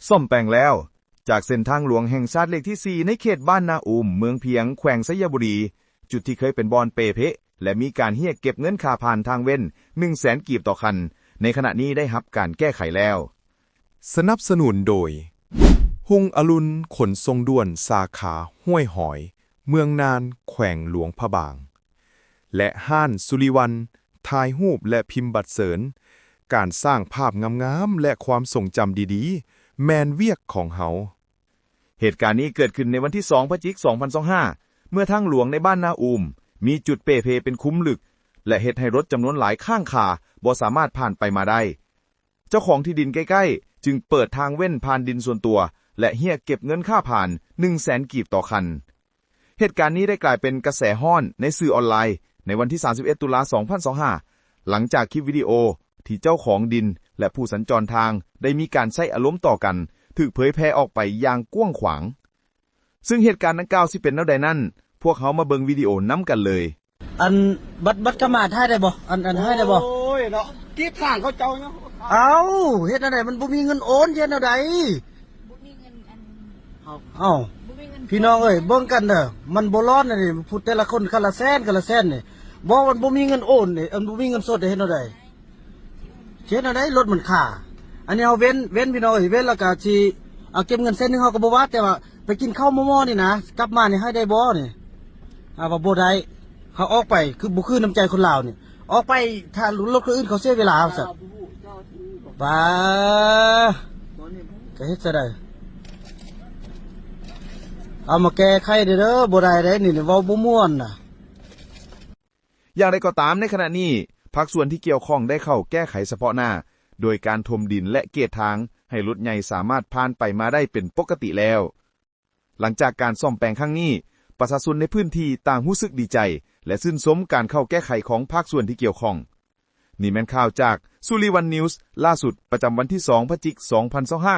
ສ້ອມແປງແລ້ວ ຈາກເສັ້ນທາງຫຼວງແຫ່ງຊາດເລກທີສີ່ ໃນເຂດບ້ານນາອູມ ເມືອງພຽງ ແຂວງໄຊຍະບູລີ, ຈຸດທີ່ເຄີຍເປັນບ່ອນເປ່ເພະ ແລະ ມີການຮຽກເກັບເງິນຄ່າຜ່ານທາງເວັ້ນ ໜຶ່ງແສນກີບຕໍ່ຄັນ, ໃນຂະນະນີ້ໄດ້ຮັບການແກ້ໄຂແລ້ວ. ສະໜັບສະໜູນໂດຍ ຮຸ່ງອະລຸນຂົນສົ່ງດ່ວນ ສາຂາຫ້ວຍຫອຍ ເມືອງນານ ແຂວງຫຼວງພະບາງ ແລະ ຮ້ານສຸລິວັນ ຖ່າຍຮູບ ແລະ ພິມບັດເຊີນ. ການສ້າງພາບງາມໆ ແລະ ຄວາມຊົງຈຳດີໆ ແມ່ນວຽກຂອງເຮົາ. ເຫດການນີ້ເກີດຂຶ້ນໃນວັນທີສອງ ພະຈິກ ສອງພັນຊາວຫ້າ ເມື່ອທາງຫຼວງໃນບ້ານນາອູມ ມີຈຸດເປ່ເພເປັນຂຸມເລິກ ແລະ ເຮັດໃຫ້ລົດຈຳນວນຫຼາຍຄ້າງຄາ ບໍ່ສາມາດຜ່ານໄປມາໄດ້. ເຈົ້າຂອງທີ່ດິນໃກ້ໆ ຈຶ່ງເປີດທາງເວັ້ນຜ່ານດິນສ່ວນຕົວ ແລະ ຮຽກເກັບເງິນຄ່າຜ່ານ ໜຶ່ງແສນກີບຕໍ່ຄັນ. ເຫດການນີ້ໄດ້ກາຍເປັນກະແສຮ້ອນໃນສື່ອອນລາຍ ໃນວັນທີສາມສິບເອັດ ຕຸລາ ສອງພັນຊາວຫ້າ ຫຼັງຈາກຄລິບວິດີໂອທີ່ເຈົ້າຂອງດິນ ແລະ ຜູ້ສັນຈອນທາງ ໄດ້ມີການໃຊ້ອາລົມຕໍ່ກັນ ຖືກເຜີຍແຜ່ອອກໄປຢ່າງກວ້າງຂວາງ. ຊຶ່ງເຫດການດັ່ງກ່າວຊິເປັນແນວໃດນັ້ນ, ພວກເຮົາມາເບິ່ງວິດີໂອນຳກັນເລີຍ. ອັນ ບັດ ບັດກະມາຖ່າຍໄດ້ບໍ່? ອັນ ອັນ ຖ່າຍໄດ້ບໍ່? ໂອ້ຍເນາະ ກີດສ້າງເຂົາເຈົ້າເນາະ. ເອົ້າ ເຮັດແນວໃດ? ມັນບໍ່ມີເງິນໂອນ ເຮັດແນວໃດ? ບໍ່ມີເງິນອັນ ເອົ້າ ບໍ່ມີເງິນ ພີ່ນ້ອງເອີຍ ເບິ່ງກັນເດີ ມັນບໍ່ລອດອັນນີ້ ຜູ້ແຕ່ລະຄົນ ຄັນລະແສນ ຄັນລະແສນນີ້ ບໍ່ ມັນບໍ່ມີເງິນໂອນນີ້ ອັນ ບໍ່ມີເງິນສົດ ເຮັດແນວໃດ? ເຮັດແນວໃດ? ລົດມັນຄາ. ອັນນີ້ເຮົາເວັ້ນ ເວັ້ນ ພີ່ນ້ອງເອີຍ ເວັ້ນແລ້ວກະຊິເອົາເກັບເງິນເສັ້ນໜຶ່ງ ເຮົາກະບໍ່ວ່າ ແຕ່ວ່າໄປກິນເຂົ້າໝໍ່ໆນີ້ນະ ກັບມານີ້ໃຫ້ໄດ້ບໍ່ນີ້? ອ່າ ວ່າບໍ່ໄດ້ ເຮົາອອກໄປ ຄືບໍ່ຄືນ້ຳໃຈຄົນລາວນີ້ ອອກໄປ ຖ້າລົດຄົນອື່ນເຂົາເສຍເວລາວ່າຊັ້ນ. ປາ ກະເຮັດຈັ່ງໃດ? ເອົາມາແກ້ໄຂເດີ ບໍ່ໄດ້ເດ້ນີ້ ເວົ້າບໍ່ມ່ວນນະ. ຢ່າງໃດກໍຕາມ, ໃນຂະນະນີ້ ພາກສ່ວນທີ່ກ່ຽວຂ້ອງໄດ້ເຂົ້າແກ້ໄຂສະເພາະໜ້າ ໂດຍການຖົມດິນ ແລະ ເກດທາງ ໃຫ້ລົດໃຫຍ່ສາມາດຜ່ານໄປມາໄດ້ເປັນປົກກະຕິແລ້ວ. ຫຼັງຈາກການສ້ອມແປງຄັ້ງນີ້, ປະຊາຊົນໃນພື້ນທີ່ຕ່າງຮູ້ສຶກດີໃຈ ແລະ ຊື່ນຊົມການເຂົ້າແກ້ໄຂຂອງພາກສ່ວນທີ່ກ່ຽວຂ້ອງ. ນີ້ແມ່ນຂ່າວຈາກ Sullivan News ລ່າສຸດ ປະຈຳວັນທີສອງ ພະຈິກ ສອງພັນຊາວຫ້າ.